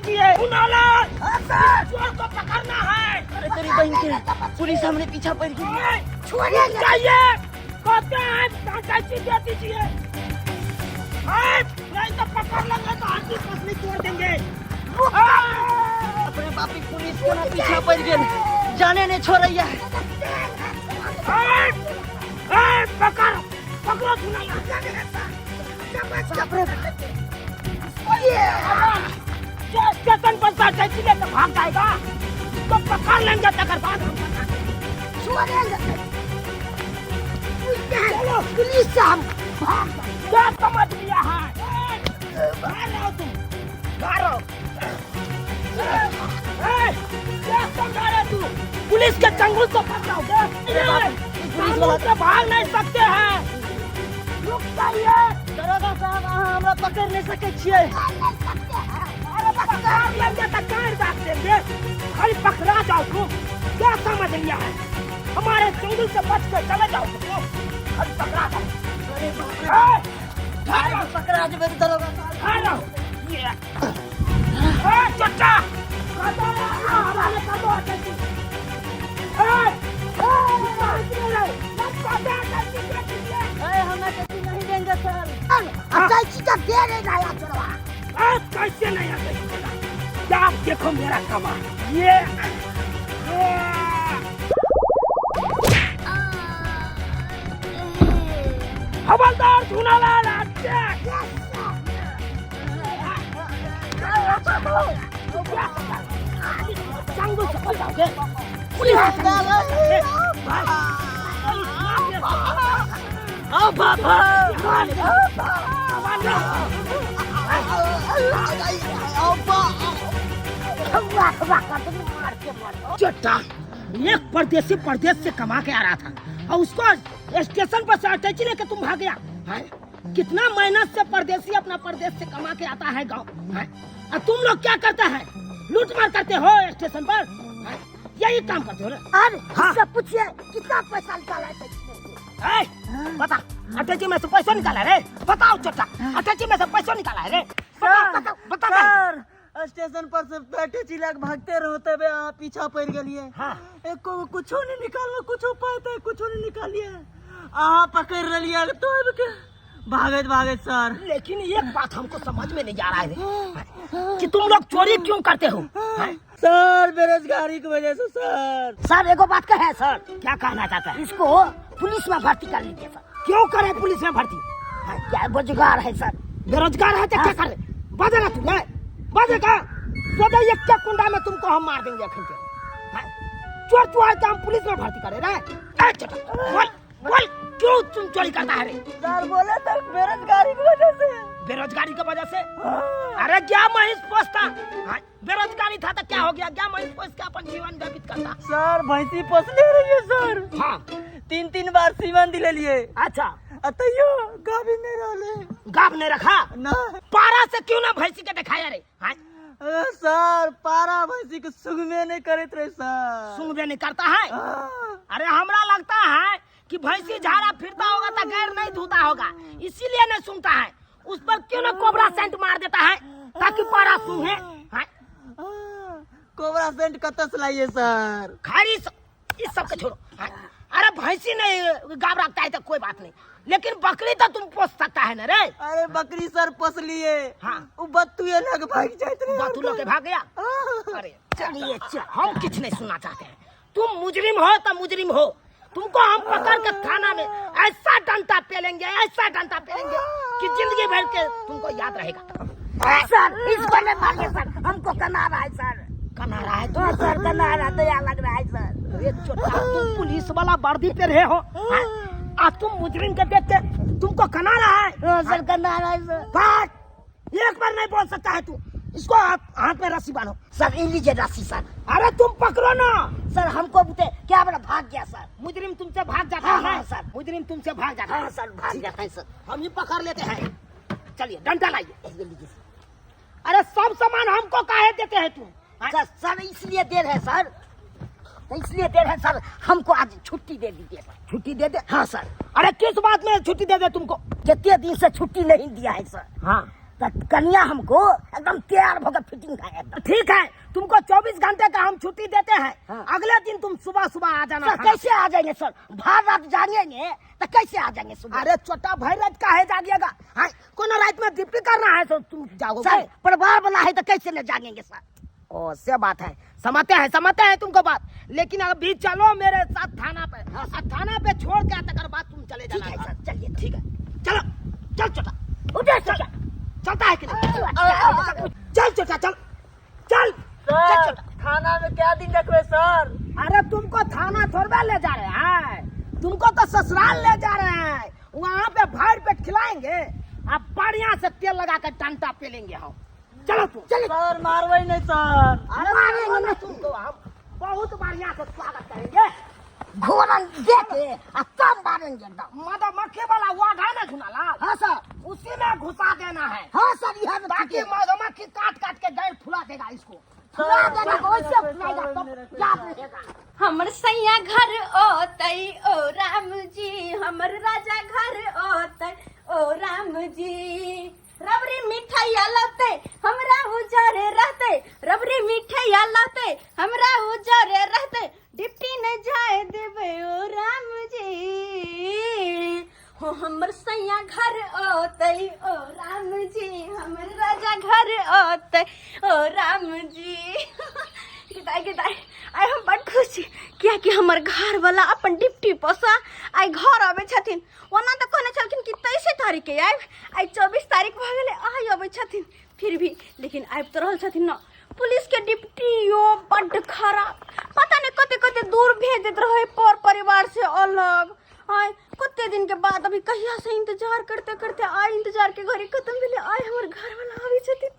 दीजिए। चोर को पकड़ना है। अरे तेरी बहन के पुलिस हमरे पीछा पड़ गई। छोड़िए चाहिए, कहते हैं अटैची दे दीजिए। नहीं तो पकड़ लेंगे तो हड्डी पसली तोड़ देंगे। अपने बापी पुलिस के ना पीछा पड़ गेल, जाने नहीं छोड़ैया। पकड़ पकड़ो सुनाला। बाप रे। जो स्टेशन पर से अटैची लेकर भाग जाएगा तो पकड़ लेंगे, तकर बाद हम छोड़ेंगे। चलो। पुलिस से हम भाग जाएंगे। क्या समझ लिया है? भाग रहो तुम, भाग रहो। ए, क्या समझा रहे तू? पुलिस के चंगुल से फंस जाओगे। पुलिस वाला से भाग नहीं सकते हैं, रुक जाइए। दरोगा साहब, अहाँ हमरा पकड़ नहीं सकै छियै। अरे पकड़ लेंगे तो कान दाग देंगे, खाली पकड़ा जाओ तुम। क्या समझ लिया है? हमारे चंगुल से बच के चले जाओ तुम, खाली पकड़ा जाओ। अरे बाप रे। ए, भाग रहो। पकड़ा जेबै तऽ दरोगा साहब। भाग रहो। ये। ए, चचा! कर दो, हवाले कर दो अटैची। ए, ए, ए, हम अटैची नहीं देंगे सर। अटैची तो दे नहीं रहा चोरवा। कैसे नहीं अटैची देगा? क्या आप देखो मेरा कमाल। ये हवलदार झूनालाल अटैक। चंगुल से फंस जाओगे पुलिस के चंगुल से। आ बाबा। चट्टा एक परदेसी परदेश से कमा के आ रहा था और उसको स्टेशन पर से अटैची लेके तुम भाग गया हैं? कितना मेहनत से परदेसी अपना परदेश से कमा के आता है गांव हैं? और तुम लोग क्या करते हैं? लूट मार करते हो स्टेशन पर हैं? यही काम करते हो रे? और हाँ। इससे पूछिए कितना पैसा निकाला है अटैची में से? ए, बता, अटैची में से पैसा निकाला रे? बताओ चट्टा, अटैची में से पैसा निकाला है रे? बता बता बता। सर, स्टेशन पर से अटैची लग भागते रहते बे अहाँ पीछा पड़ गेलिए। हाँ। एको कुछो नहीं निकाललो, कुछो पाते कुछो नहीं निकालिए, अहाँ पकड़ लेलिए तो आबि के भागैत भागैत सर। लेकिन एक बात हमको समझ में नहीं आ रहा है रे, कि तुम लोग चोरी क्यों करते हो हैं? सर, बेरोजगारी की वजह से सर। सर, एगो बात कहे सर। क्या कहना चाहता है? इसको पुलिस में भर्ती कर लीजिए सर। क्यों करे पुलिस में भर्ती? क्या बेरोजगार है सर। बेरोजगार है तो क्या करे? बजे ना तू ले बजे का सोचा एक क्या कुंडा में तुमको हम मार देंगे अखन के हैं? चोर चुहार के हम पुलिस में भर्ती करे रे? ए, चटा, बोल बोल, क्यों तुम चोरी करता है रे? सर, बोले तो बेरोजगारी की वजह से। बेरोजगारी की वजह से? हाँ। अरे क्या महीस पोसता हाँ, बेरोजगारी था तो क्या हो गया? क्या महीस पोस के अपन जीवन व्यतीत करता? सर, भैंसी पोसले रहिए सर। हाँ। तीन तीन बार सीवन दिले लिए। अच्छा। आ तैयो गाभिन नहीं रहले। गाभ नहीं रखा? ना। पारा से क्यों ना भैंसी के दिखाया रे हाँ? अरे सर, पारा भैंसी के सुगमे नहीं करत रहे सर। सुंघबे नहीं करता है? हाँ। अरे हमरा लगता है कि भैंसी झाड़ा फिरता होगा तो गैर नहीं धोता होगा, इसीलिए नहीं सुनता है। उस पर क्यों ना कोबरा सेंट मार देता है ताकि पारा सूंघे हाँ? हाँ। कोबरा सेंट कत से लाइए सर? खारी इस सब के छोड़ो हाँ? अरे भैंसी नहीं गाब रखता है तो कोई बात नहीं, लेकिन बकरी तो तुम पोस सकता है ना रे? अरे बकरी सर पोस लिए। हाँ। उ बत्तुए लग भाग जाइत रहे। बतू लोग के भाग गया? हाँ। अरे चलिए, हम कुछ नहीं सुनना चाहते हैं। तुम मुजरिम हो तो मुजरिम हो, तुमको हम पकड़ के थाना में ऐसा डंडा पेलेंगे, ऐसा डंडा पेलेंगे कि जिंदगी भर के तुमको याद रहेगा। सर, इसको नहीं मारिए सर, हमको कना रहा है सर। कना रहा है? हाँ सर, कना रहा, दया लग रहा है सर। अरे चोटा, तुम पुलिस वाला वर्दी पे रहे हो हाँ? आ तुम मुजरिम के देख के तुमको कना रहा है? हाँ सर, कना रहा है सर। बात एक बार नहीं बोल सकता है तू। इसको हाथ में रस्सी बांधो। सर, ये लीजिए रस्सी सर। अरे तुम पकड़ो ना। सर, हमको बोलते क्या बड़ा भाग गया सर। मुजरिम तुमसे भाग जाता हाँ, है। हाँ, सर। मुजरिम तुमसे भाग जाता है। हाँ सर, भाग जाता है सर। हम ही पकड़ लेते हैं। चलिए, डंडा लाइए। ये लीजिए सर। अरे सब सामान हमको काहे देते हैं तुम हाँ? सर, सर इसलिए दे रहे हैं सर, तो इसलिए दे रहे हैं सर, हमको आज छुट्टी दे दीजिए सर। छुट्टी दे दे? हाँ सर। अरे किस बात में छुट्टी दे दे तुमको? कितने दिन से छुट्टी नहीं दिया है सर। हाँ। तो कन्या हमको एकदम तैयार होकर फिटिंग है एकदम। ठीक है, तुमको 24 घंटे का हम छुट्टी देते हैं। हाँ। अगले दिन तुम सुबह सुबह आ जाना। सर थाना। कैसे आ जाएंगे सर? भर रात जागेंगे तो कैसे आ जाएंगे सुबह? अरे छोटा भाई, रात का है जागिएगा? हाँ, कोनो रात में ड्यूटी करना है तो तुम जाओगे? सर परिवार वाला है तो कैसे न जागेंगे सर? ओ से बात है, समझते हैं तुमको बात, लेकिन अभी चलो मेरे साथ थाना पे। हाँ, और थाना पे छोड़ के तकर बाद तुम चले ठीक जाना है घर। सर, चलिए। ठीक है, चलो चल छोटा। उठे सर। चलता है कि नहीं? चल छोटा, चल चल चल सर छोटा। थाना में क्या दिन रखबे सर? अरे तुमको थाना थोड़बे ले जा रहे हैं, तुमको तो ससुराल ले जा रहे हैं। वहाँ पे भर पेट खिलाएंगे, अब बढ़िया से तेल लगा कर टंटा पे लेंगे हम। चलो तुम चलो। सर मारबै नहीं सर। अरे मारेंगे ना तुमको, हम बहुत बढ़िया से स्वागत करेंगे। घोरन दे के आ तब मारेंगे एकदम। मधुमक्खी वाला वार्ड है ना झुनालाल? हाँ सर। उसी में घुसा देना है। हाँ सर, यहाँ पे ताकि ठीक है। मधुमक्खी काट काट के गैर फुला देगा इसको। फुला देगा, वैसे फुलाएगा तब याद रहेगा। हमर सैया घर ओतै ओ राम जी, हमर राजा घर ओतै ओ राम जी। रबड़ी मिठाइया लौतै हमरा उजरे रहतै, रबड़ी मिठाइया लौतै हमरा उजरे रहतै, डिप्टी न जाय देबै ओ राम जी। हो हमर सैया घर ओतै ओ राम जी, हमर राजा घर ओतै ओ राम जी। गे दाइ, आइ हम बड खुश छी, कियाकि हमर घरवला अपन डिप्टी परसँ आइ घर अबै छथिन। ओना तऽ कहने छलखिन कि 23 तारीखके आयब, आइ 24 तारीख भऽ गेलै, आइ अबै छथिन फिर भी, लेकिन आबि तऽ रहल छथिन ने। पुलिसके डिप्टियो बड्ड खराब, पता नहि कते कते दूर भेज दैत रहै पर परिवार से अलग। आइ कते दिन के बाद, अभी कहिया से इंतजार करते करते आइ इंतजार के घड़ी खत्म भेलै, आइ हमर घरवला आबै छथिन।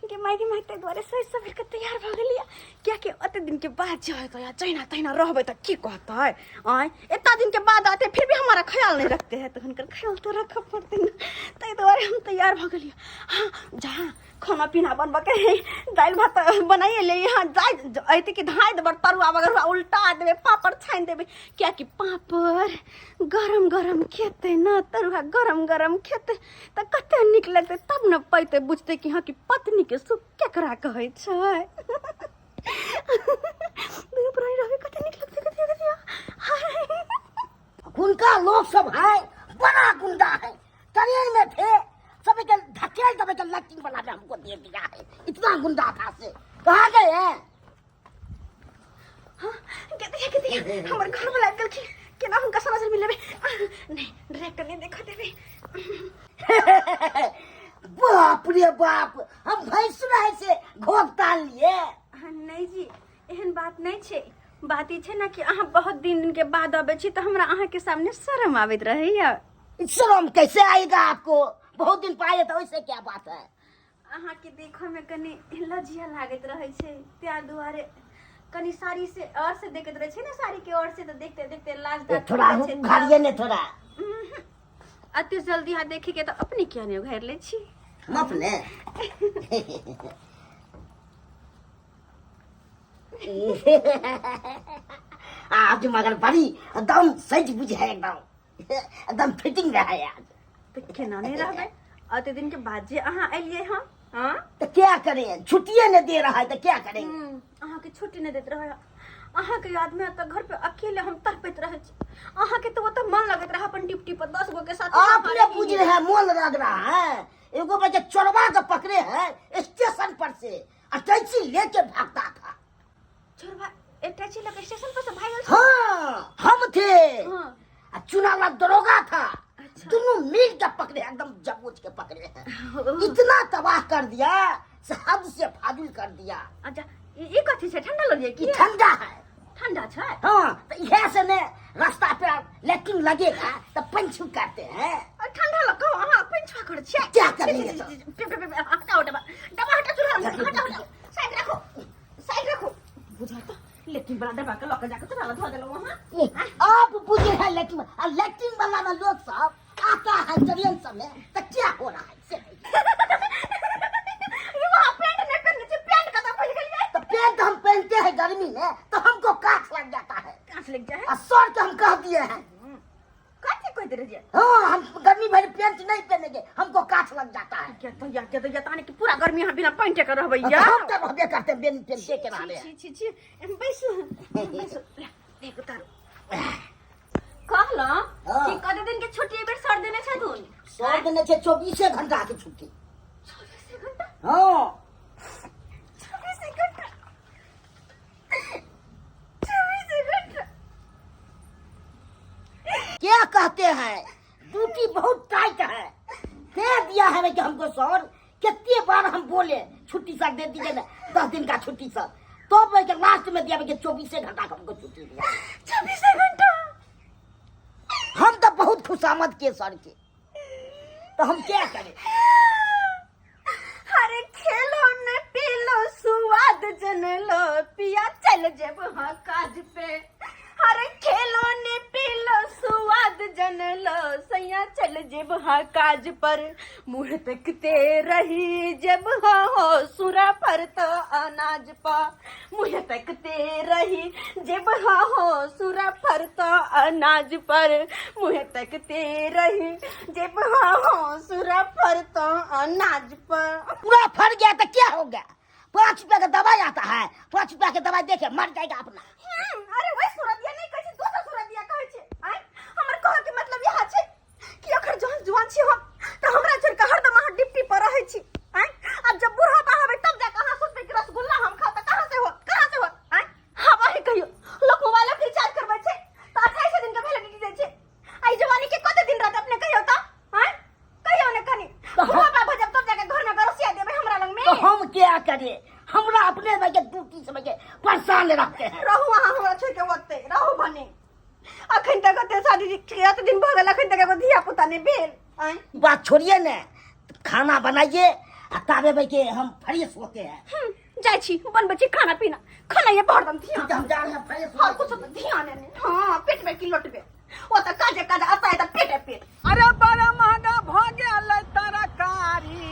गे माय गे माय, ताहि दुआरे सहि सवरि कऽ तैयार भऽ गेलियै, कियाकि ओते दिन के बाद जे होतै आ जहिना तहिना रहबै तऽ की कहतै? आँय, एतना दिन के बाद आते फिर भी हमारा ख्याल नहीं रखते हैं, तऽ हुनकर ख्याल तऽ रखऽ पड़तै ने, ताहि दुआरे हम तैयार भऽ गेलियै। हँ, जहाँ खाना पीना बनबऽ के है, दालि भात तऽ बनाइए ले। यहाँ जाय अयतै कि धाँइ देबै, तरुआ वगैरह उल्टा देबै, पापड़ छानि देबै, कियाकि पापड़ गरम गरम खेतै ने, तरुआ गरम गरम खेतै तऽ कते नीक लगतै, तब ने पैतै बुझतै कि हँ कि पत्नीके सुख केकरा कहै छै। दुनू प्राणी रहबै कते नीक लगतै, कते कते। उनका लोग सब है बड़ा गुंडा है, ट्रेन में थे सभी के धकेल दबे के लैट्रिन बना के हमको दे दिया है, इतना गुंडा था से। कहाँ गए हैं? हाँ, कहते हमर घर वाला आबि गेलखिन, केना हुनका समाचार मिलेबै? नहीं, डायरेक्टर नहीं देखा देबै। बाप रे बाप, हम भैंस रहे से घोक तान लिए। हाँ, नहीं जी, एहन बात नहीं छै। बात ई छै ने कि अहाँ बहुत दिन दिन के बाद अबै छी तऽ हमरा अहाँके सामने शर्म आबैत रहैया। शर्म कैसे आएगा आपको? बहुत दिन पाए तो वैसे क्या बात है। अहाँके देखऽमे कनि लजिया लागैत रहै छै, ताहि दुआरे कनि साड़ी से और से देखैत रहै छै ने, साड़ी के और से तऽ देखते देखते लाज दाज थोड़ा छूटै छै। उघारिए ने थोड़ा। अते जल्दी अहाँ देखे के तऽ अपने किया नहि उघारि लै छी? हम अपने आज मगर बड़ी एकदम सच बुझ है, एकदम एकदम फिटिंग रहा है आज। तऽ केना नहि रहबै, अते दिन के बाद जे अहाँ एलियै हँ? हाँ। तो क्या करें, छुट्टियां नहीं दे रहा है तो क्या करेंगे? अहाँके छुट्टी नहि दैत रहै, अहाँके यादमे तऽ घर पे अकेले हम तड़पैत रहै छी। अहाँके तऽ ओतऽ मन लगैत रहै अपन ड्यूटी पर 10 गो के साथ। आपने पूछ रहे हैं मोन लग रहा है। एगो बच्चे चोरवा के पकड़े हैं स्टेशन पर से, अटैची लेके भागता था। चोरबा अटैची लऽ के स्टेशन पर से भागल? हाँ, हम थे। हाँ। आ चुनावा दरोगा था। अच्छा। दोनों मिल के पकड़े, एकदम जबूझ के पकड़े हैं, इतना तबाह कर दिया से हद से फाजुल कर दिया। अच्छा, ई कथी छै? ठंडा लगिए कि की? ठंडा है। ठंडा छै? हाँ, तो यह से ने रास्ता पे लैट्रिन लगेगा तो पंचू करते हैं। आ, ठंडा लग अहाँ पंचुआ करै छियै? क्या करेंगे तो? पे, पे, पे, पे, हटाओ डब्बा, डब्बा हटाओ, चूल्हा हटाओ, हटाओ, साइड राखू, साइड राखू। बुझल तऽ लेकिन बड़ा डब्बा के लऽ के जाके चूल्हा धो देलहुँ अहाँ। ये, आप बुझे हैं लैट्रिन, और लैट्रिन वाला में लोग सब आता है ट्रेन सब में तो क्या हो रहा है से नहीं। ई वहाँ पैंट नहि पहिरने छी, पैंट कतऽ भूलि गेलियै? तो पैंट हम पहनते हैं गर्मी में तो हमको कांच लग जाता है। काँच लागि जाइ है? और सर के हम कह दिए हैं। कथी कहैत रहियै? हाँ, हम गर्मी भर पैंट नहीं पहनेंगे, हमको कांच लग जाता है। के तो या के तो या ताने कि पूरा गर्मी यहाँ बिना पैंटे के रहबै या। हम तो रहबे करते हैं, बिन पेंटे के रहबे। छी छी छी, एम बैसू बैसू, देख उतारू। कहलौं हाँ। कि कते दिन के छुट्टी एहि बेर सर देने छथुन? सर देने छै 24 घंटा के छुट्टी। 24 घंटा? हाँ। 24 घंटा, 24 घंटा। क्या कहते हैं, ड्यूटी बहुत टाइट है, दे दिया है कि हमको सर। कितने बार हम बोले छुट्टी सर दे दीजिए ना, 10 दिन का छुट्टी सर, तो लास्ट में दिया कि 24 घंटा का हमको छुट्टी दिया। 24 घंटा? हम तो बहुत खुशामद किए सर के, तो हम क्या करें? अरे खेलो ने पीलो सुवाद जन लो पिया चल जब हाँ काज पे। अरे खेलो ने पीलो सुवाद जन लो सैया चल जब हाँ काज पर। मुँह तकते रही जब हाँ हो सुरा पर तो अनाज पा। मुँह तकते रही जब हाँ हो सुरा पर तो अनाज पर। मुँह तकते रही जब हाँ हो सुरा पर तो अनाज पर। पूरा फट गया तो क्या हो गया? 5 रुपया का दवाई आता है, 5 रुपया के दवाई देखे मर जाएगा अपना। अरे वही सूरतिया नहीं कहै छै, दोसर सूरतिया कहै छै। आँय, हमर कहऽ के मतलब इएह छै कि अखन जहन जुआन छी हम तऽ हमरा छोड़ि कऽ हरदम अहाँ ड्यूटी पर रहै छी। आँय, आब जब बुढ़ापा होबै तब जा कऽ अहाँ सोचबै कि रसगुल्ला हम खाउ तऽ कहाँ से होत, कहाँ से होत? आँय, आब अहीं कहियौ, लोक मोबाइलो के रिचार्ज करबै छै तऽ 28 दिन के वैलिडिटी दै छै। आ ई जवानी के कते दिन रहत अपने कहियौ तऽ? आँय, कहियौ ने कनी। बुढ़ापा भऽ जायब तब जाके घर में गरसिया देबै हमरा लग में। तो हम क्या करे, हमरा अपने में के ड्यूटी से के परेशान रहते हैं। रहू अहाँ हमरा छोड़ि के ओतै रहू भने। अखन तक ओते शादी एते दिन भऽ गेल, अखन तक एगो धिया पुता नहि भेल। आँय, बात छोड़िए ने, खाना बनाइए आ ताबे भाई के हम फ्रेश होते हैं। जाइ छी बनबै छी खाना पीना, खाना ये हरदम ध्यान। ठीक है, हम जा रहे हैं फ्रेश हाँ होने। कुछ तो ध्यान नहीं। हाँ पेट में की लौटबे ओ तऽ काजे काज आता है तऽ पेटे पेट। अरे बड़ा महंगा भऽ गेल तरकारी,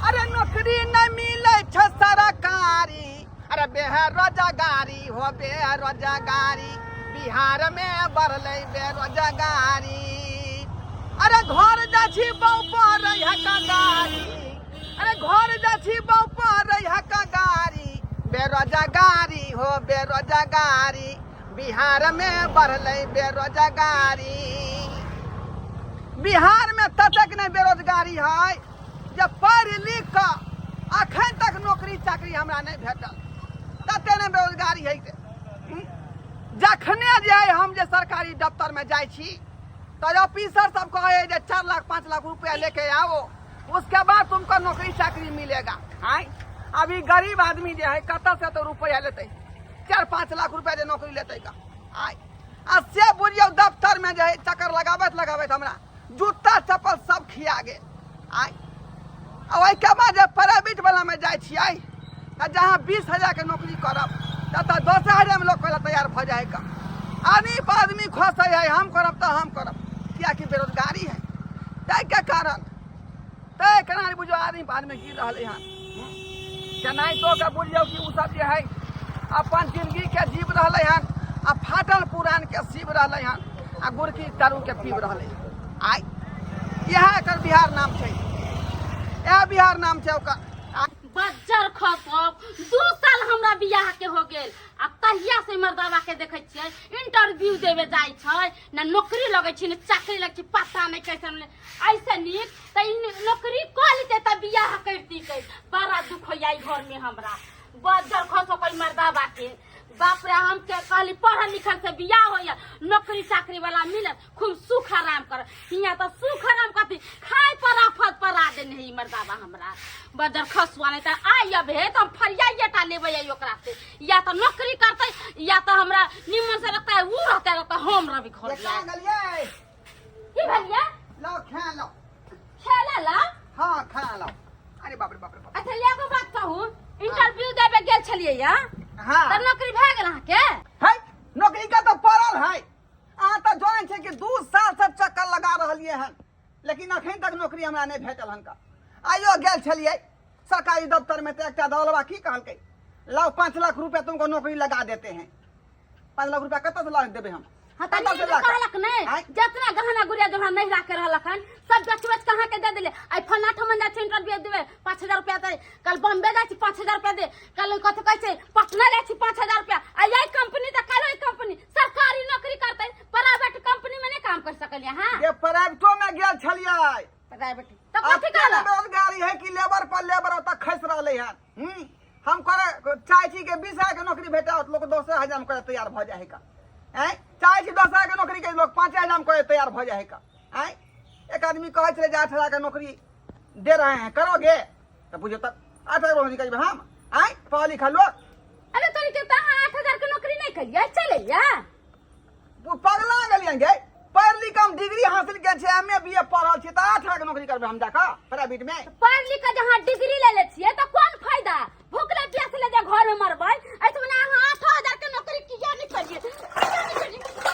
अरे नौकरी नहीं मिले छै सरकारी। अरे बेरोजगारी हो बेरोजगारी, बिहार में बढ़लै बेरोजगारी। अरे घर जाइ छी बौ पर है कगारी, अरे घर जाइ छी बौ पर है कगारी। बेरोजगारी हो बेरोजगारी, बिहार में बढ़लै बेरोजगारी। बिहार में ततेक नहि बेरोजगारी है जे पढ़ि लिख कऽ अखन तक नौकरी चाकरी हमरा नहि भेटल, तते नहि बेरोजगारी है से। जखने जे है हम जे सरकारी दफ्तर में जाइ छी तऽ ऑफिसर सब कहै है जे 4 लाख 5 लाख रुपया लेके आओ, उसके बाद तुमको नौकरी चाकरी मिलेगा। आँय, अभी गरीब आदमी जे है कतऽ से तो रुपया लेतै, 4-5 लाख रुपया जे नौकरी लेतै का? आँय, आ से बुझियौ दफ्तर में जे है चक्कर लगाबैत लगाबैत हमरा जूता चप्पल सब खिया गेल। आँय, आ ओहिके बाद जे प्राइवेट वाला में जाइ छियै तऽ जहाँ 20,000 के नौकरी करब ततऽ 10,000 में लोक पहिले तैयार भऽ जाइ है। आदमी पर आदमी खसै है, हम करब तऽ हम करब, कियाकि बेरोजगारी है ताहिके कारण। ताहि कारण बुझियौ आदमी पर आदमी गिर रहलै हन। केनाहितो के बुझियौ कि ओ सब जे है अपन जिंदगी के जीव रहलै हन आ फाटल पुरान के सीब रहलै हन आ गुड़की दारू के पीब रहलै हन। आइ इएह एकर बिहार नाम छै, इएह बिहार नाम छै ओकर। बज्जर खसब, 2 साल हमरा बियाह के हो गेल आ तहिया से मर्दावा के देखै छियै इंटरव्यू देवे जाइ छै, ना नौकरी लगै छै ना चाकरी लगै छै, पता नहि कैसन ले। ऐसे नीक तऽ ई नौकरी कऽ लेतै तऽ बियाह करती कै। बड़ा दुख होइया ई घर में हमरा, बज्जर खसो कोई मर्दावा के। बाप रे, हम के कहली पढ़ल लिखल से बियाह होइया, नौकरी चाकरी वाला मिलत, खूब सुख आराम कर। हियाँ तऽ सुख आराम कथी, खाय पर आफत पर आ देने है ई मर्दावा हमरा। बजर खसुआ नहीं तऽ आइ अब हे तऽ हम फरियाइए टा लेबै आई ओकरा से, या तऽ नौकरी करतै या तऽ हमरा निमन से रहतै उ रहतै, रहतै हम रहबै घर केना गेलियै? की भेलियै? लाओ खा लाओ। खेला ला? हाँ खा लाओ। अरे बाप रे बाप रे बाप। अच्छा एगो बात कहू, इंटरव्यू देबे गेल छलियै या? हाँ। तऽ नौकरी भए गेल अहाँके? है नौकरी का तऽ पड़ल है। अहाँ तऽ जानै छै कि 2 साल से चक्कर लगा रहलियै हन, लेकिन अखन तक नौकरी हमरा नहि भेटल हन। का आइयो गेल छलियै सरकारी दफ्तर में तऽ एकटा दौलबा की कहलकै, लाओ 5 लाख रुपया तुमको नौकरी लगा देते हैं। 5 लाख रुपया कतऽ से ला देबै हम? हाँ त कतऽ से नीक लऽ कऽ? कहलक नहीं आँय? जितना गहना गुड़िया जो हमरा नहीं राखे रहलक हन सब बेच बेच कहाँ के दे देले। आई फलना ठमन जाइ छै इंटरव्यू देबे 5000 रुपया दे, कल बॉम्बे जाइ छी 5000 रुपया दे, कल कथी कहै छै पटना जाइ छी 5000 रुपया। आ यही कंपनी त कल ओहि कंपनी सरकारी नौकरी करतै, प्राइवेट कंपनी में नहीं काम कर सकलियै। हाँ ये प्राइवेटो में गेल छलियै। प्राइवेट त कथी अते कहलक? बेरोजगारी है कि लेबर पर लेबर ओतऽ खसि रहलै हन। हम करे चाहै छी कि 20,000 के नौकरी भेटै, लोक 10,000 में करे तैयार भऽ जाइ है का। आँय, चाहै छी 10,000 के नौकरी के लोक 5,000 में करे तैयार भऽ जाइ है का। आँय, एक आदमी कहै छलै जे 8,000 के नौकरी दे रहे हैं, करोगे? तऽ बुझियौ तऽ 8,000 के नौकरी करबै हम? आँय, पढ़ल लिखल लोक। अरे तोरी के तऽ अहाँ 8,000 के नौकरी नहि करियै, चलैया। पगला गेलियै गे, पढ़ि लिख हम डिग्री हासिल के छै, एम ए बी ए पढ़ल छी, तऽ 8,000 के नौकरी करबै हम जाकऽ प्राइवेट में? पढ़ लिख के जहाँ डिग्री ले ले छियै तऽ कोन फायदा? भूखले प्यासले जे घर में मरबै, एहि से मने अहाँ 8,000 के नौकरी किया नहि करियै?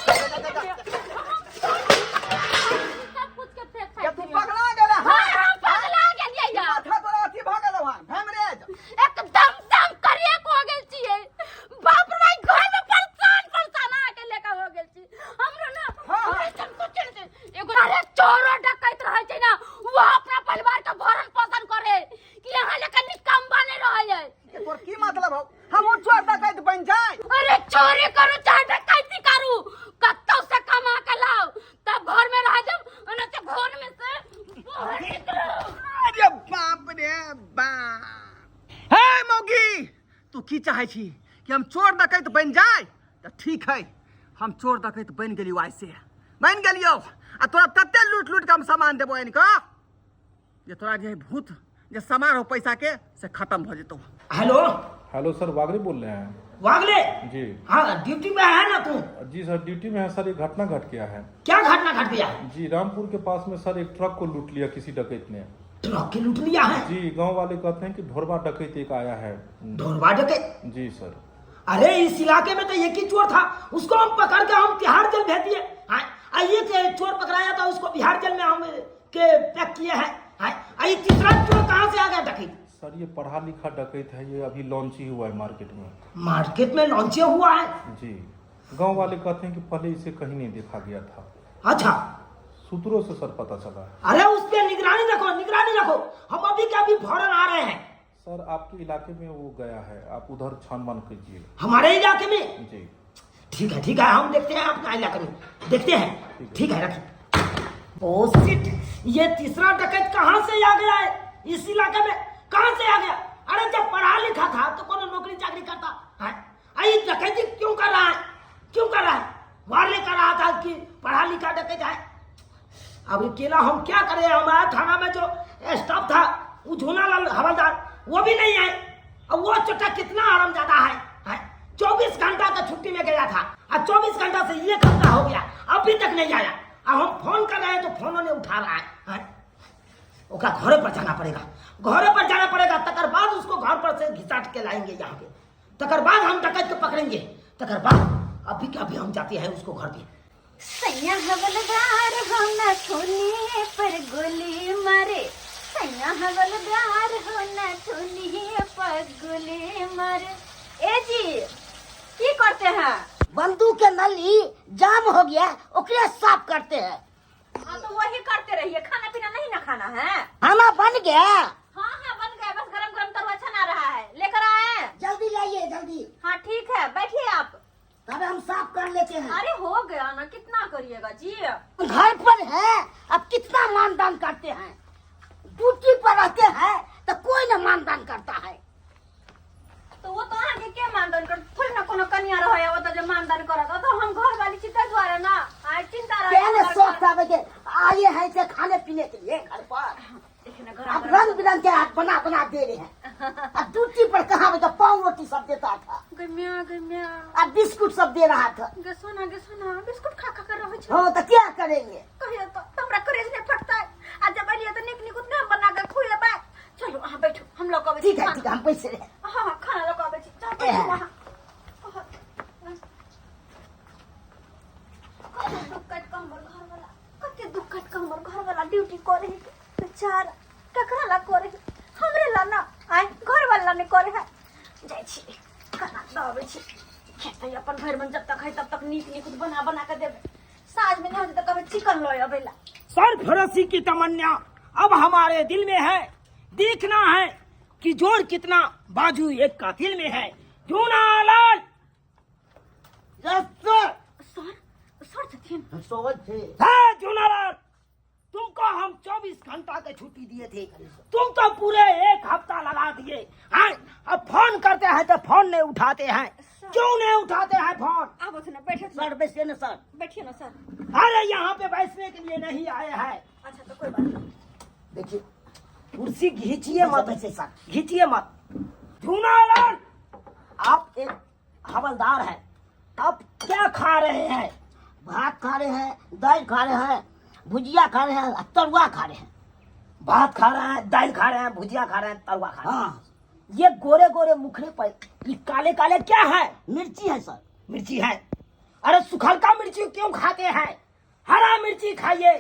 किया नहि करियै? सब कुछ के फेंक के तू फाइक। पगला गेलै? हाँ, हम पगला गेलियै या। माथा तोरा अथी भऽ गेलौ हन, हेमरेज। एकदम दम करिए हो गेल छियै। बाप रे भाई, घर में परेशान परेशान आके लेके हो गेल छी हमरो ना। हाँ, हाँ। हमरा सब कुछ चल छै। एगो अरे चोरो डकैत रहै छै ना, वो अपना परिवार के भरण पोषण करे कि यहाँ लेके निकम्बा नहीं रहै है। के तोर की मतलब हौ? हमहूँ चोर डकैत बनि जाय? अरे चोरी करू चाहे डकैती करू, कतौ से कमा के लाओ तब घर में रह जब, ना तो घर में से बाहर निकलो। अरे बाप रे बाप, हे मौगी, तू की चाहै छी कि हम चोर डकैत बनि जाय? तऽ ठीक है, हम चोर डकैत बनि गेलियौ, आइ से बनि गेलियौ, आ तोरा तते लूट लूट के हम सामान देबो आनि कऽ जे तोरा जे भूत जे सामान हो पैसा के से खत्म भऽ जेतौ। हेलो। हेलो सर, वागरे बोल रहे हैं। वागले जी। हाँ, ड्यूटी में है ना तू? जी सर, ड्यूटी में है सर। एक घटना घट गया है। क्या घटना घट गया है? जी, रामपुर के पास में सर एक ट्रक को लूट लिया किसी डकैत ने। ट्रक के लूट लिया है? जी, गांव वाले कहते हैं कि ढोरबा डकैत एक आया है। ढोरबा डकैत? जी सर। अरे इस इलाके में तो एक ही चोर था, उसको हम पकड़ के हम तिहाड़ जेल भेज दिए। हाँ, आ एक चोर पकड़ाया था, उसको बिहार जेल में हम के पैक किए हैं। हाँ, आ ये तीसरा चोर कहाँ से आ गया डकैत? सर ये पढ़ा लिखा डकैत है, ये अभी लॉन्च ही हुआ है मार्केट में। मार्केट में लॉन्च हुआ है? जी, गांव वाले कहते हैं कि पहले इसे कहीं नहीं देखा गया था। अच्छा, सूत्रों से सर पता चला है। अरे उस पे निगरानी रखो, निगरानी रखो, हम अभी के अभी फौरन आ रहे हैं। सर आपके इलाके में वो गया है, आप उधर छानबीन कीजिए। हमारे इलाके में? जी। ठीक है ठीक है, हम देखते हैं अपना इलाके में देखते हैं। ठीक है, रखिए। ओ शिट, ये तीसरा डकैत कहाँ से आ गया है इस इलाके में? कहाँ से आ गया? अरे जब पढ़ा लिखा था तो कौन नौकरी चाकरी करता है? आई डकैती क्यों कर रहा है, क्यों कर रहा है? वार कर रहा था कि पढ़ा लिखा डकैत है। अब अकेला हम क्या करें? हमारा थाना में जो स्टाफ था वो झूना लाल हवलदार, वो भी नहीं आए। अब वो चोटा कितना आराम ज्यादा है? 24 घंटा का छुट्टी में गया था और 24 घंटा से एक हफ्ता हो गया, अभी तक नहीं आया। अब हम फोन कर रहे हैं तो फोनो नहीं उठा रहा है। ओकरा घरे पर जाना पड़ेगा, घरे पर जाना पड़ेगा, तकर बाद उसको घर पर से घिसाट के लाएंगे यहाँ पे, तकर बाद हम डकैत के पकड़ेंगे, तकर बाद अभी के अभी हम जाते हैं उसको घर पे। सैया हवलदार हो न थोनी पर गोली मारे, सैया हवलदार हो न थोनी पर गोली मारे। ए जी की करते हैं? बंदूक के नली जाम हो गया, ओकरे साफ करते हैं। हाँ तो वही करते रहिए, खाना पीना नहीं ना खाना है। खाना बन गया? हाँ हाँ बन गया, बस गरम गरम तरुआ छना रहा है, लेकर आए। जल्दी लाइए जल्दी। हाँ ठीक है, बैठिए आप। तब हम साफ कर लेते हैं। अरे हो गया ना, कितना करिएगा जी? घर पर है अब कितना मानदान करते हैं, ड्यूटी पर रहते हैं तो कोई न मानदान करता है। तो वो तो अहाँ के के मानदान कर, थोड़ी ना कोनो कनिया रहे वो तो जे मानदान करत, तो हम घर वाली छी ताहि दुआरे ना आइ चिंता रहे। पहले शौक था के आए हैं से खाने पीने के लिए घर पर, देखिए ना घर अब रंग बिरंग के हाथ बना बना दे रहे हैं। अब ड्यूटी पर कहाँ तो पाव रोटी सब देता था, गम्या गम्या, अब बिस्कुट सब दे रहा था। गे सोना गे सोना, बिस्कुट खा खा कर रहै छै। हाँ तो क्या करेंगे? कहियो तो हमरा करेज नहीं फटता है, आ जब एलियै तो नीक नीक उतना बना के खुएबै। चलू अहाँ बैठू, हम लऽ कऽ अबै छी। ठीक है ठीक है, हम पैसे रहे। हाँ हाँ खाना लऽ कऽ अबै छी, जाउ बैठू अहाँ। कते दुख काटि कऽ हमर घरवाला, कते दुख काटि कऽ हमर घरवाला ड्यूटी करै है बेचारा, ककरा ला करै है? हमरे ला ना, आय घरवाला ला नहि करै है। जाइ छी खाना दऽ अबै छी, खेतै अपन भरि मन जब तक है तब तक नीक नीक बना बना के देबै। साँझ में नहीं होतै तऽ कहबै चिकन लऽ अबै ला। सरफरोशी की तमन्ना अब हमारे दिल में है, देखना है कि जोर कितना बाजू एक कातिल में है। Jhunalal. Yes sir. Sir, sir छथिन? सर थे। है झूनालाल, तुमको हम 24 घंटा के छुट्टी दिए थे, तुम तो पूरे एक हफ्ता लगा दिए हैं। अब फोन करते हैं तो फोन नहीं उठाते हैं। क्यों नहीं उठाते हैं फोन? आबो ना, बैठे। सर, बैठिए ना सर। बैठिए ना सर। अरे यहाँ पे बैठने के लिए नहीं आए हैं। अच्छा, तो कोई बात नहीं। देखिए, कुर्सी घींचिए मत। बैठे सर। घींचिए मत। झूनालाल, आप एक हवलदार हैं, आप क्या खा रहे हैं? भात खा रहे हैं, दाल खा रहे हैं, भुजिया खा रहे हैं, तरुआ खा रहे हैं। भात खा रहे हैं, दाल खा रहे हैं, भुजिया खा रहे हैं, तरुआ खा रहे हैं। हाँ। ये गोरे गोरे मुखड़े पर ये काले काले क्या है? मिर्ची है सर। मिर्ची है। अरे सुखल का मिर्ची क्यों खाते हैं? हरा मिर्ची खाइए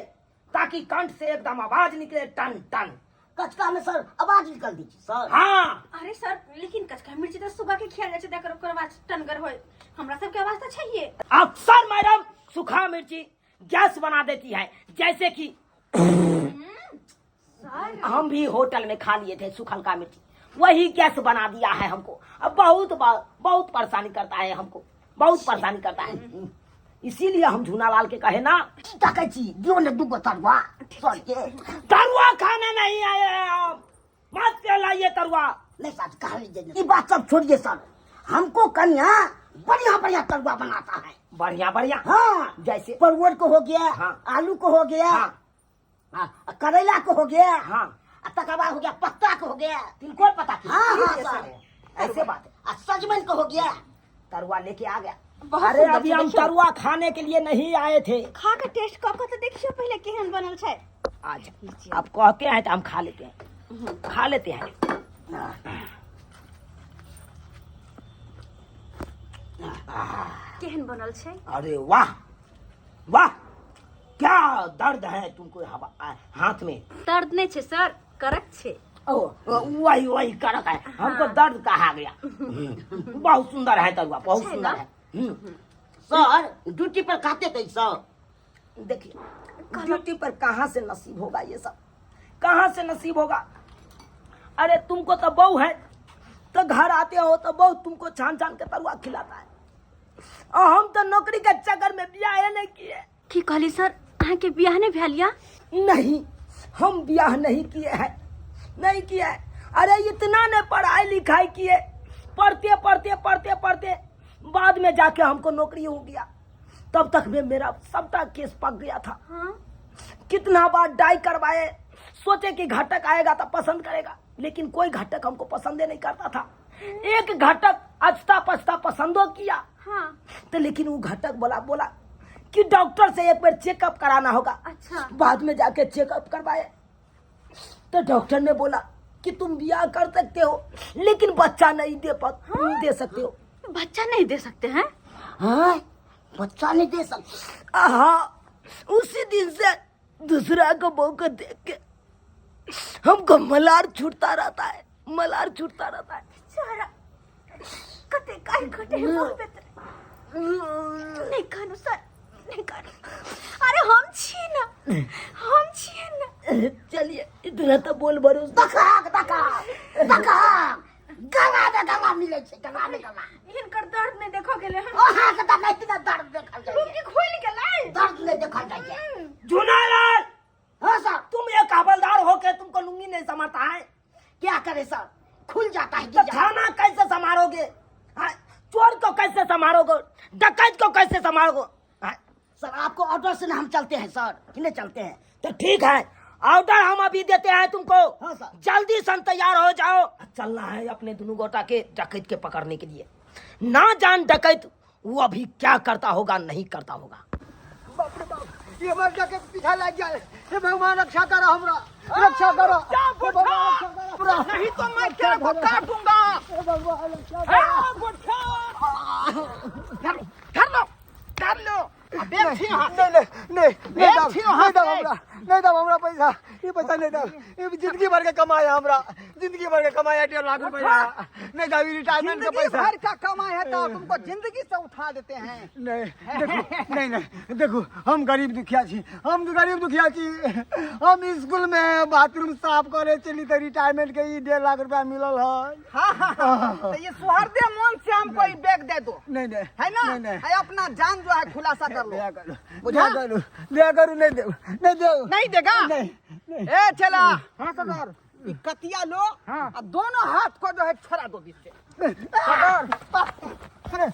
ताकि कंठ से एकदम आवाज निकले टन टन। कचका में सर आवाज निकल दीजिए सर। हाँ। अरे सर, लेकिन कचका मिर्ची तऽ सुबह के खियाल जाइ छै, तकर ओकर आवाज टनगर होय। हमरा सबके आवाज तऽ छैहे। अक्सर मैडम सूखा मिर्ची गैस बना देती है, जैसे कि सर, हम भी होटल में खा लिए थे सुखल का मिर्ची, वही गैस बना दिया है हमको। अब बहुत बहुत परेशानी करता है हमको, बहुत परेशानी करता है। इसीलिए हम झूनालाल के कहे ना। की तकै छी? दियौ ने दूगो तरुआ सर के। तरुआ खाने नहीं आए हैं हम, मत लाइए तरुआ। नहीं सर, कह लीजिए, ये बात सब छोड़िए सर, हमको कन्या बढ़िया बढ़िया तरुआ बनाता है। बढ़िया बढ़िया? हाँ। जैसे? परवल को हो गया। हाँ। आलू को हो गया। हाँ। हाँ, करेला को हो गया। हाँ। आ तकर बाद हो गया पत्ता को हो गया। तिलकोर पता की। हाँ हाँ सर। ऐसे बात है। आ सजमन को हो गया। तरुआ लेके आ गया। बहुत अरे सुंदर अभी छै, हम देखियौ। तरुआ खाने के लिए नहीं आए थे। खा के टेस्ट कऽ कऽ तऽ देखियौ पहिले केहन बनल छै। अच्छा, आप कहते हैं तो हम खा लेते हैं, खा लेते हैं। केहन बनल छै? अरे वाह वाह, क्या दर्द है तुमको हवा हाथ में। दर्द नहि छै सर, करक छै। ओ वही वही कड़क है, हमको दर्द कहा गया। बहुत सुंदर है तरुआ, बहुत है सुंदर ना? है। सर, ड्यूटी पर खाते थे सर। देखिए, ड्यूटी पर कहाँ से नसीब होगा ये सब, कहाँ से नसीब होगा? अरे तुमको तो बहू है, तो घर आते हो तो बहू तुमको छान छान के तरुआ खिलाता है, और हम तो नौकरी के चक्कर में ब्याह नहीं किए। की कहली सर, अहाँके बियाह नहि भेल या? नहीं, हम ब्याह नहीं किए हैं, नहीं किए हैं। अरे इतना ने पढ़ाई लिखाई किए, पढ़ते पढ़ते पढ़ते पढ़ते बाद में जाके हमको नौकरी हो गया। तब तक में मेरा सबटा केस पक गया था। हाँ। कितना बार डाई करवाए, सोचे कि घटक आएगा तो पसंद करेगा, लेकिन कोई घटक हमको पसंद ही नहीं करता था। एक घटक अचता पछता पसंदो किया। हाँ। तो लेकिन वो घटक बोला बोला कि डॉक्टर से एक बार चेकअप कराना होगा। अच्छा। बाद में जाके चेकअप करवाए तो डॉक्टर ने बोला कि तुम ब्याह कर सकते हो, लेकिन बच्चा नहीं दे सकते हो। बच्चा नहीं दे सकते हैं? हाँ, बच्चा नहीं दे सकते। हाँ, उसी दिन से दूसरा को बहू को देख के हमको मलार छूटता रहता है, मलार छूटता रहता है। बेचारा कते काल घटे है। नहीं कानू सर, नहीं कानू। अरे हम छी ना, हम छियै ना। चलिए, इतना तो बोल भरोसा। दखाक दखाक दखाक, गला में गला मिले छै, गला में गला। हिनकर दर्द नहीं देखो गेलै हन। अहाँ के तऽ इतना दर्द देखल जाइए। लुंगी खुलि गेलै। दर्द नहीं देखल जाइए। झूनालाल। हाँ सर। तुम एक हवलदार हो के तुमको लुंगी नहीं समाता है? क्या करे सर, खुल जाता है। तो थाना कैसे संभालोगे? हाँ? चोर को कैसे संभालोगे? डकैत को कैसे संभालोगे? हाँ? सर, आपको ऑर्डर से ना हम चलते हैं सर, कि नहीं चलते हैं? तो ठीक है, ऑर्डर हम अभी देते हैं तुमको। हाँ सर। जल्दी से तैयार हो जाओ, चलना है अपने दोनों गोटा के डकैत के पकड़ने के लिए। ना जान डकैत वो अभी क्या करता होगा, नहीं करता होगा। बाप रे बाप, ये मर जाके पीछा लग गया। हे भगवान, रक्षा करो हमरा, रक्षा करो। हे भगवान, रक्षा करो हमरा। नहीं तो मैं तेरे को काटूंगा। हे भगवान, रक्षा करो। धर लो, धर लो। नहीं नहीं नहीं, नहीं दाम, नहीं दाम हमरा, नहीं दाम हमरा पैसा, ये पैसा नहीं दाम, ये जिंदगी भर के कमाया हमरा, जिंदगी भर के कमाया 1.5 लाख रुपया नहीं दादी, रिटायरमेंट का जिंदगी पैसा। भर का कमाए है तो तुमको जिंदगी से उठा देते हैं। नहीं, देखो, नहीं नहीं, देखो, हम गरीब दुखिया छी, हम गरीब दुखिया छी। हम स्कूल में बाथरूम साफ करे चली तो रिटायरमेंट के ई 1.5 लाख रुपया मिलल है। हाँ, तो ये सुहरदे मन से हमको ये बैग दे दो। नहीं नहीं। है ना? नहीं नहीं। है, अपना जान जो है खुलासा कर लो। दया करू। बुझा? दया करू, दया करू, नहीं देव, नहीं देव। नहीं देगा? नहीं नहीं। ए चला। हाँ सरदार। ये कतिया लो। हाँ। और दोनों हाथ को जो है छुड़ा दो बीच से। सरदार। नहीं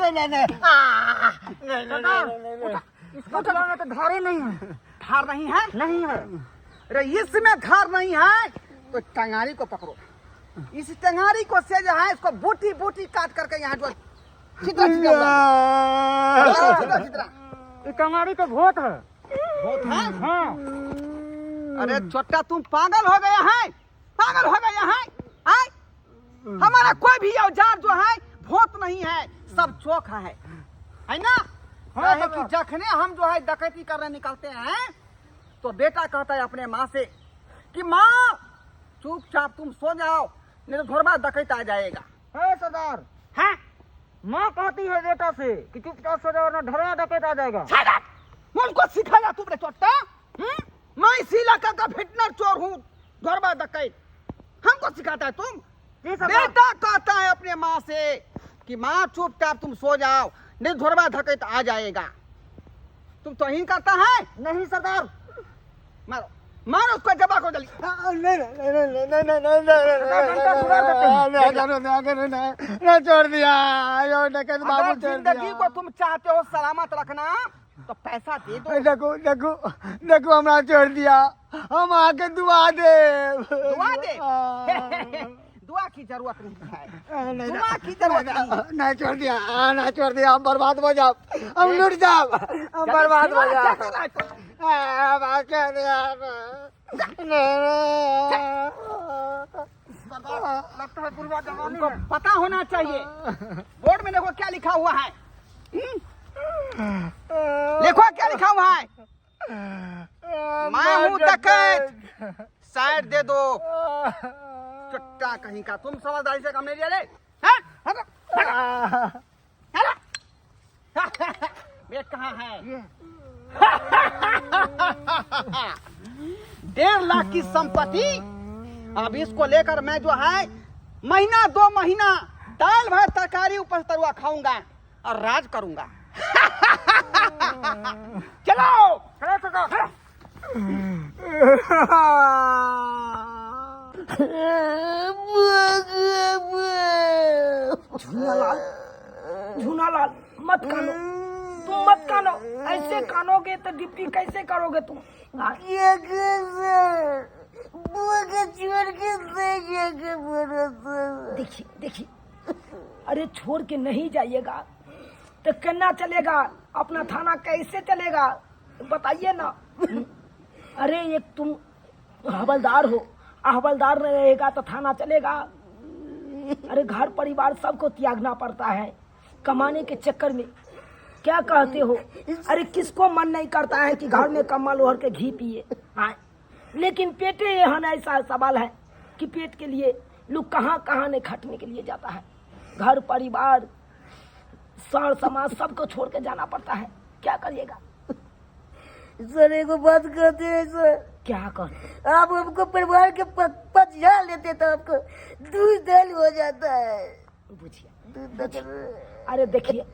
नहीं नहीं नहीं आ, नहीं नहीं नहीं नहीं नहीं। इसको चलाने तो धारे नहीं है। धार नहीं है? नहीं है। अरे, इसमें धार नहीं है तो टंगारी को पकड़ो। इस टंगारी को से जो है इसको बूटी बूटी काट करके यहाँ जो छिद्रा छिद्रा हुआ है। छिद्रा छिद्रा। ये कंगाड़ी तो भूत है। बहुत है। हाँ। अरे छोटा, तुम पागल हो गया है, पागल हो गया है, आय? हमारा कोई भी औजार जो है भूत नहीं है, सब चोखा है ना? हाँ, काहे कि जखने हम जो है डकैती करने निकलते हैं तो बेटा कहता है अपने माँ से कि माँ, चुपचाप तुम सो जाओ, नहीं तो थोड़ा डकैत आ जाएगा। है सरदार। हाँ। माँ कहती है बेटा से कि चुपचाप सो जाओ, ना ढरवा डकैत आ जाएगा। Shut up! मुझको सिखाया तुमने चोट्टा, हम्म? मैं इसी इलाका का फिटनर चोर हूँ, घरबा डकैत, हमको सिखाता है तुम? जी सरदार। बेटा कहता है अपने माँ से कि माँ, चुपचाप तुम सो जाओ, नहीं ढोरबा धकेत आ जाएगा। तुम तो ही करता है। नहीं सरदार। मारो, मारो उसको, जबा को जल्दी। नहीं नहीं नहीं नहीं नहीं नहीं नहीं नहीं नहीं, छोड़ दिया यो डकैत बाबू। अगर छोड़ जिंदगी दिया। को तुम चाहते हो सलामत रखना तो पैसा दे दो। देखो देखो देखो, हमरा छोड़ दिया, हम आके दुआ दे। दुआ दे? दुआ की जरूरत नहीं है, दुआ की जरूरत नहीं। नहीं, छोड़ दिया, नहीं, छोड़ दिया, हम बर्बाद हो जाओ, हम लुट जाओ, हम बर्बाद हो क्या जाओ। कर रहा है तुम? छोड़ दिया। लगता है बुढ़वा जवानी उनको पता होना चाहिए, बोर्ड में देखो क्या लिखा हुआ है, हम्म? देखो क्या लिखा हुआ है, मैं हूँ डकैत, साइड दे दो। चट्टा कहीं का, तुम समझदारी से काम नहीं लिया रे, हैं? हटो, हटो, हटो। बैग कहाँ है? 1.5 लाख की संपत्ति, अब इसको लेकर मैं जो है महीना 2 महीना दाल भात तरकारी ऊपर तरुआ खाऊंगा और राज करूंगा। चलो चलो चलो चलो। झूनालाल, झूनालाल, मत कानो तुम, मत कानो। ऐसे कानोगे तो ड्यूटी कैसे करोगे तुम? हाँ? छोड़ के देखिए देखिए, अरे छोड़ के नहीं जाइएगा तो केना चलेगा अपना थाना, कैसे चलेगा बताइए ना। अरे, एक तुम हवलदार हो, हवलदार नहीं रहेगा तो थाना चलेगा? अरे, घर परिवार सबको त्यागना पड़ता है कमाने के चक्कर में। क्या कहते हो? अरे, किसको मन नहीं करता है कि घर में कम्बल ओढ़ के घी पिए? हाँ, लेकिन पेटे यहाँ ऐसा सवाल है कि पेट के लिए लोग कहाँ कहाँ नहीं खटने के लिए जाता है। घर परिवार सर समाज सबको छोड़ के जाना पड़ता है। क्या करिएगा? सर, एगो बात कहते हैं सर। क्या कर? आप हमको परिवार के पछा लेते तो आपको दूध दल हो जाता है। बुझिए। दूध दल। अरे देखिए,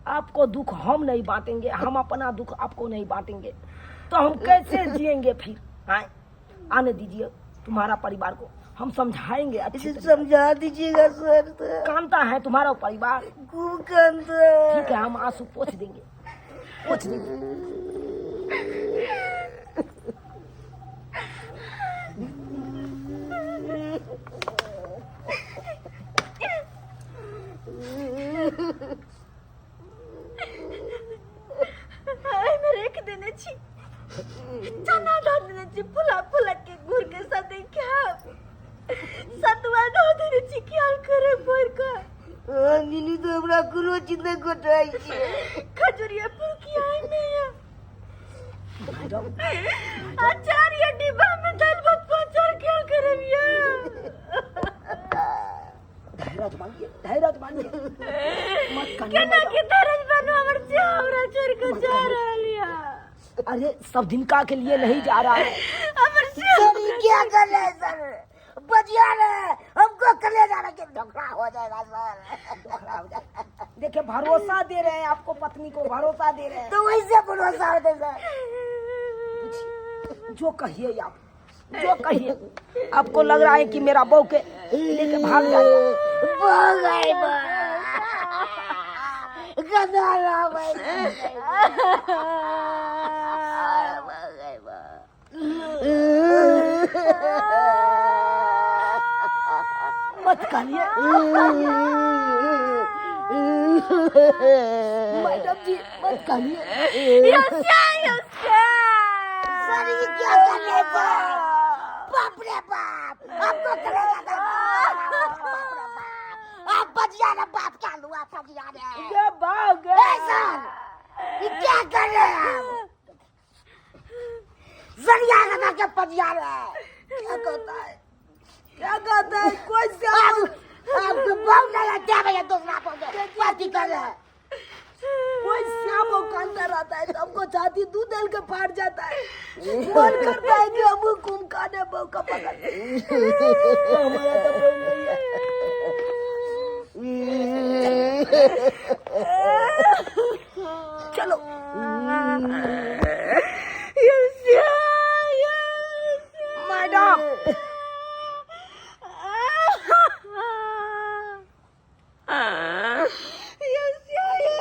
आपको दुख हम नहीं बांटेंगे, हम अपना दुख आपको नहीं बांटेंगे तो हम कैसे जिएंगे फिर? हाँ, आने दीजिए तुम्हारा परिवार को, हम समझाएंगे अच्छे इसे तरीके से। समझा दीजिएगा सर तो। कानता है तुम्हारा परिवार? खूब कानता है। ठीक है, हम आंसू पोछ देंगे, पोछ देंगे। एहिमे राखि देने छी, चना दऽ देने छी फुला फुला के, गुड़ के साथे खायब। सतुआ दऽ देने छी, ख्याल करे भरि कऽ। नीनू तो हमरा कोनो चीज नहि घोटाइ छै। खजुरिया पुरकिया एहिमे यऽ। भैरव। अचार या डिब्बा में दाल भात अचार ख्याल करब यऽ। कनिए केना के दरज बनू हमर श्याम हमरा छोड़ के जा रहल या। अरे सब दिन का के लिए नहीं जा रहा है। हमर श्याम सर ये क्या कर रहे हैं सर? बजिया रहे हैं। हमको कलेजा रहे कि धोखा हो जाएगा सर। धोखा हो जाएगा। देखिए भरोसा दे रहे हैं आपको, पत्नी को भरोसा दे रहे हैं। तो वैसे भरोसा होते सर। जो कहिए आप, जो कहिए। आपको लग रहा है कि मेरा बहू के लेके भाग जाएगा। भाग गए गधा रहा भाई। भाग गए मत कहिए मैडम जी, मत कहिए। यो श्याम, यो श्याम। सर ये क्या कर रहे हैं सर? बाप रे बाप, आपको कलेजा दर्द हो रहा है। बाप रे बाप, आप बजिया ना बाप क्या लुआ बजिया रे। ये भाग ए सर ये क्या कर रहे हैं आप? जरिया लगा के पजिया रहे हैं। क्या कहता है, क्या कहता है कोई श्याम? आपको बहुत लगा क्या भैया दूसरा बोल पार्टी कर रहे हैं। कोई श्याम वो कांदा रहता है तो हमको छाती दूध दल के फाट जाता है। मन करता है कि हम कुम खाने बहू का पकड़। हमारा तो कोई नहीं है। चलो यो श्याम, यो श्याम। मैडम। यो श्याम, यो।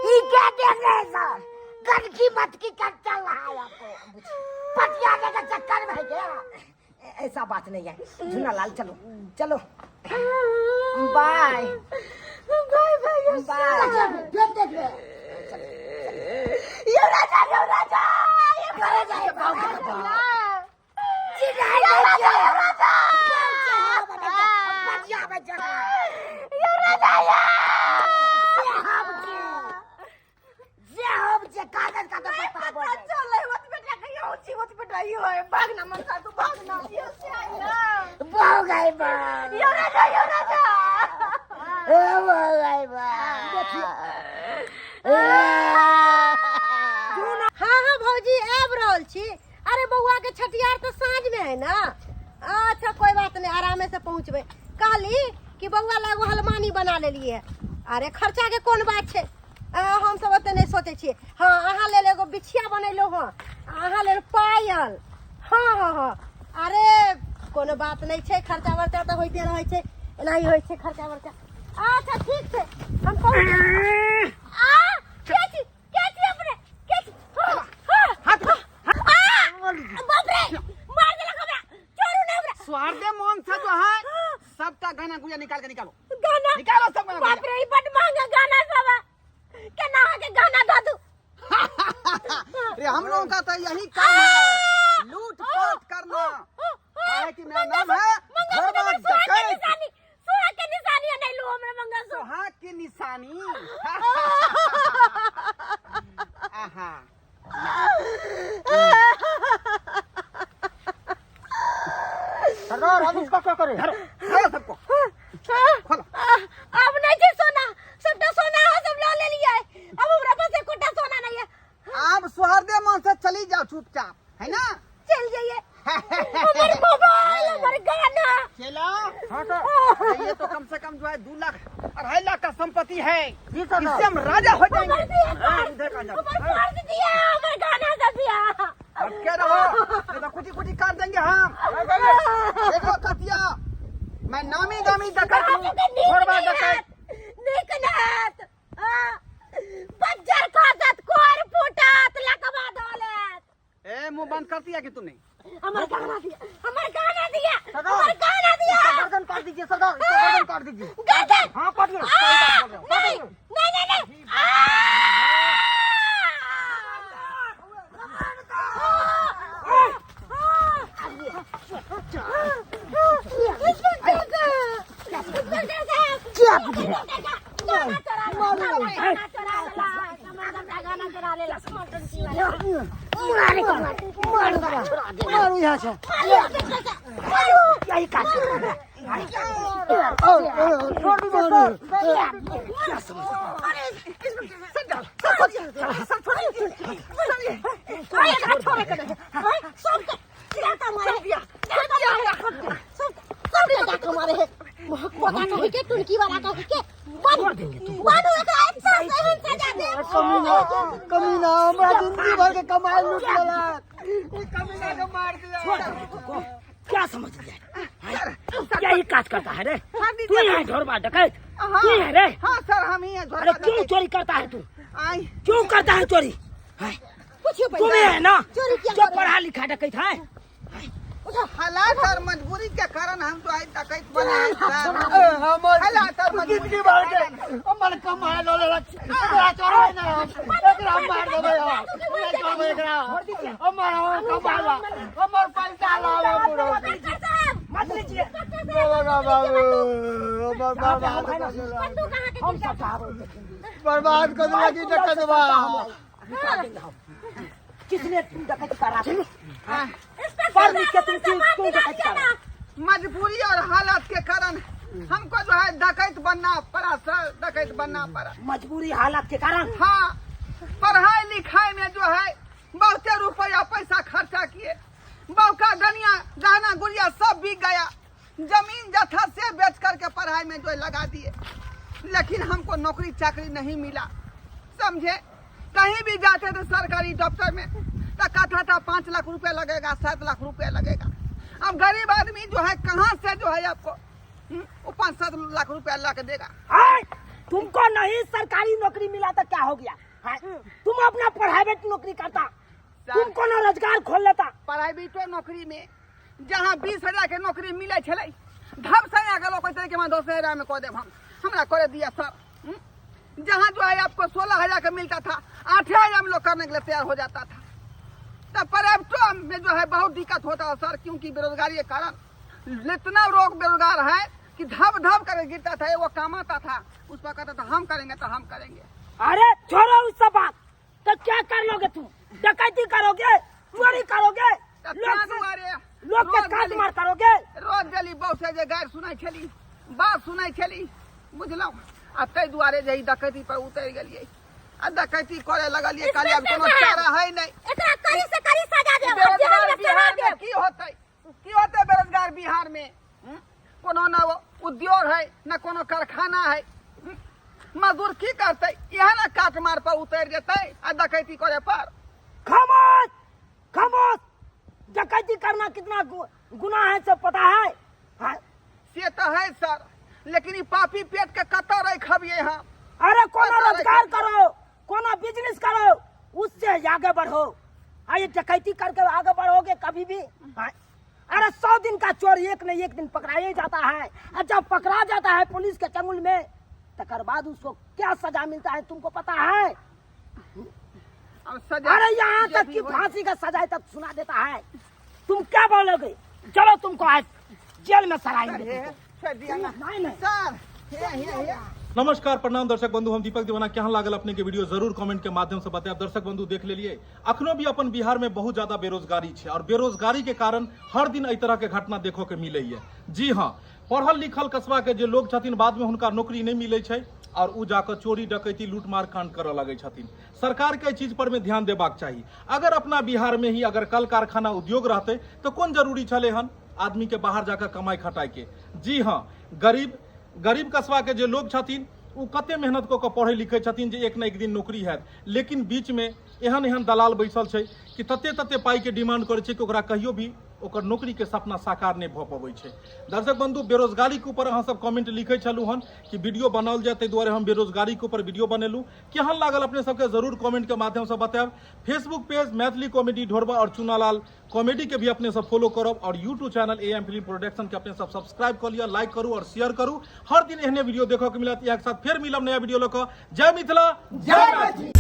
ये क्या देख रहे हैं सर? गन की मटकी का चल रहा है आपको पटियाने के चक्कर में है क्या? ऐसा बात नहीं है झूना लाल, चलो चलो, बाय बाय बाय यो बाय। देख देख रहे हैं। यो राजा, यो राजा, यो करे जाए राजा। चिल्लाए राजा, यो राजा। पटिया बच्चा यो राजा, यो। जे हम जे कागज का तो पता बोल पता चले होत बेटा के यो छी होत बेटा यो है भागना मनसा तू भागना यो श्याम, यो। बहु गए बा यो राजा, यो राजा। बहु गए बा। हाँ हाँ भौजी आबि रहल छी। अरे बौआ के छठियार तो साँझ में है ना। अच्छा कोई बात नहीं, आरामे से पहुँचबे। कहली कि बौआ ला एगो हलमानी बना लेलिए। अरे खर्चा के कोन बात छै, हम सब ओते नहीं सोचे छियै। हाँ अहाँ लेल एगो बिछिया बनेलहुँ हँ, अहाँ लेल पायल। हाँ हाँ हाँ, अरे कोनो बात नहीं छै, खर्चा वर्चा तऽ होइते रहै छै, एनाही होइ छै खर्चा वर्चा। अच्छा ठीक छै, हम पहुँच आ के छी, के छी अपने, के छी? हाँ, हाँ, हाँ, आ, बाप रे, मार देलक हमरा, छोड़ू ने हमरा। स्वार्थे मन से जो है सबटा गाना गुड़िया निकाल के निकालो, गाना निकालो सब गाना। बाप रे, ई बड महंगा गाना सब है, केना अहाँके गाना दऽ दू? अरे हम लोगों का तो यही काम है, लूट पाट करना। काहे कि मेरा नाम है घोरवा डकैत। सुहाग के निशानी है, नहीं लो हमरा मंगलसूत्र। सुहाग की निशानी। आहा सरदार हम इसका क्या करें? धरो धरो सबको खोलो। अब नहीं छै सोना, सबटा सोना अहाँ सब लऽ लेलियै, अब हमरा पास एकोटा सोना नहीं है। आप सुहार्दे मन से चली जाओ चुपचाप, है ना? चल जाइए। हमर मोबाइल, हमर गाना। चलो। हाँ सर। ये तो कम से कम जो है 2 लाख 2.5 लाख का संपत्ति है, जी सर। इससे हम राजा हो हमर जाएंगे। दिया, हाँ, इधर का जाओ। हमर पर्स दिया, हमर गाना सब दिया। अब क्या रहो, नहीं तो कुटी कुटी काट देंगे हम। देखो कतिया, मैं नामी दामी डकैत हूँ, घोरवा डकैत। नीक नात बज्जर खसत, कोर फूटत, लकवा दौलत। ए मुंह बंद कर दिया कि तुमने? हमर गाना दिया, हमर गाना दिया, सरदार, हमर गाना दिया। इसका गर्दन काट दीजिए सरदार, इसका गर्दन काट दीजिए। गर्दन? हाँ काटिए। सही बात बोल रहे हो। नहीं नहीं नहीं नहीं। मारू यहाँ से। यही काट। छोड़ दीजिए सर। क्या समझ अरे सर सर सर छोड़ दीजिए सर ये अरे एकरा छोड़े के नहीं हैं? सबके जाता मारे जाता मारे सब सबके जाके मारे है पता नहीं के टुनकी वाला कह के छोड़ देंगे तुमको। बानू एकरा अच्छा से एहन सजा दे। कमीना कमीना, हमरा जिंदगी भर के कमाई लूट लेलक ई कमीना के मार दिया। छोड़ देंगे तुमको। क्या समझ लिया हैं? क्या ही काज करता है रे तू? यहाँ ढोरबा डकैत तू है रे? हाँ सर, हम ही हैं। अरे क्यों चोरी करता है तू? आई क्यों करता है चोरी हैं? पूछियो तू भी है ना चोरी किया जो करे? पढ़ा लिखा डकैत है। हालात और मजबूरी के कारण हम तो आई डकैत बने हैं सर। ए, हमर हालात और मजबूरी जिंदगी भर के हमर कमाई लऽ लेलक। एकरा चोरबै ना हम, एकरा मार देबै हम। एकरा चोरबै, एकरा हमर हमर कमाई ला, हमर पैसा लावे बुढ़ो। मत लीजिए। बाबा बाबू, हमर बर्बाद कर देलक। बंदूक अहाँ के हम सब देखेंगे। बर्बाद कर देलक ई डकैतबा। निकाल देंगे हम। किसने तुम डकैती करा था? पढ़ लिख के तुम क्यों क्यों डकैती करा? मजबूरी और हालात के कारण हमको जो है डकैत बनना पड़ा सर, डकैत बनना पड़ा। मजबूरी हालात के कारण? हाँ, पढ़ाई लिखाई में जो है बहुते रुपया पैसा खर्चा किए, बहुका गनिया गहना गुड़िया सब बिक गया, जमीन जथा से बेच करके पढ़ाई में जो है लगा दिए, लेकिन हमको नौकरी चाकरी नहीं मिला समझे। कहीं भी जाते थे सरकारी दफ्तर में तो कहता था 5 लाख रुपया लगेगा, 7 लाख रुपया लगेगा। अब गरीब आदमी जो है कहाँ से जो है आपको वो 5-7 लाख रुपया ला के देगा? आय, तुमको नहीं सरकारी नौकरी मिला तो क्या हो गया? आय, तुम अपना प्राइवेट नौकरी करता, तुमको ना रोजगार खोल लेता। प्राइवेटो नौकरी में जहाँ 20,000 के नौकरी मिले छलै, धब से आके लोग कहते कि 10,000 में कऽ देब हम, हमरा करे दिया सर। जहाँ जो है आपको 16,000 का मिलता था, 8,000 में लोग करने के लिए तैयार हो जाता था। तो प्राइवेटो में जो है बहुत दिक्कत होता है सर, क्योंकि बेरोजगारी के कारण इतना लोग बेरोजगार है कि धब धब करके गिरता था। वो काम आता था उस पर कहता था हम करेंगे तो हम करेंगे। अरे छोड़ो उस सब बात, तो क्या कर लोगे तुम? डकैती करोगे, चोरी करोगे, तऽ लोग ताहि से दुआरे लोग के रोज काट डेली मार करोगे? रोज डेली बहुत से जे गारि सुनै छली, बात सुनै छली, बुझलहुँ? आ ताहि दुआरे जे ई डकैती पर उतरि गेलियै आ डकैती करे लगलियै। कहलियै आब कोनो चारा है नहि। एकरा कड़ी से कड़ी सजा देब आ जेल बेरोजगार में चढ़ा बिहार में देब। की होतै, की होतै बेरोजगार बिहार में? कोनो न उद्योग है न कोनो कारखाना है, मजदूर की करतै? इएह ने काट मार पर उतरि जेतै आ डकैती करे पर। खामोश खामोश, डकैती करना कितना गुनाह है सब पता है? हाँ? से तऽ है सर, लेकिन ई पापी पेट के कतऽ रखबियै हम? अरे कोनो कतऽ रोजगार करो, कोनो बिजनेस करो, उससे आगे बढ़ो। आ ये डकैती करके आगे बढ़ोगे कभी भी? हाँ? अरे 100 दिन का चोर एक न एक दिन पकड़ाया ही जाता है, और जब पकड़ा जाता है पुलिस के चंगुल में तकर बाद उसको क्या सजा मिलता है तुमको पता है? अब सजा अरे यहाँ जे तक भी कि होय। फांसी का सजा तक सुना देता है। तुम क्या बोलोगे? चलो तुमको आज जेल में सड़ाएंगे हे, तुमको। छोड़ि दिअ ना। नहीं नहीं। सर, हे हे हे। नमस्कार प्रणाम दर्शक बंधु, हम दीपक दीवाना। केहन लागल अपने के वीडियो जरूर कमेंट के माध्यम से बताएब। दर्शक बंधु देख लेलिए, अखनो भी अपन बिहार में बहुत ज्यादा बेरोजगारी छै और बेरोजगारी के कारण हर दिन एहि तरह के घटना देखो के मिलैया। जी हाँ, पढ़ल लिखल कस्बा के जे लोग छथिन बाद में हुनका नौकरी नहीं मिलै छै और उ जाकर चोरी डकैती लूटमार कांड करऽ लगै छथिन। सरकार के एहि चीज पर में ध्यान देबाक चाही। अगर अपना बिहार में ही अगर कल कारखाना उद्योग रहतै तऽ कोन जरूरी छलै हन आदमी के बाहर जाकर कमाई खटाई के। जी हाँ, गरीब गरीब कस्बा के जे लोग छथिन उ कते मेहनत कऽ कऽ पढ़ै लिखै छथिन जे एक न एक दिन नौकरी हैत, लेकिन बीच में एहन एहन दलाल बैसल छै कि तते तते पाई के डिमांड करै छै कि ओकरा कहियो भी ओकर नौकरी के सपना साकार नहि भऽ पबै छै। दर्शक बंधु, बेरोजगारी के ऊपर अहाँ सब कमेंट लिखै छलहुँ हन कि वीडियो बनाओल जाय, ताहि दुआरे हम बेरोजगारी के ऊपर वीडियो बनेलहुँ। केहन लागल अपने सबके जरूर कमेंट के माध्यम से बतायब। फेसबुक पेज मैथिली कॉमेडी ढोरबा और चुनालाल कॉमेडी के भी अपने सब फॉलो करब और YouTube channel A M film production के अपने सब सब्सक्राइब कर लिअ, लाइक करू और शेयर करू। हर दिन एहने वीडियो देखऽ के मिलत। इएह के साथ फेर मिलब नया वीडियो लऽ कऽ। जय मिथिला, जय मैथिली।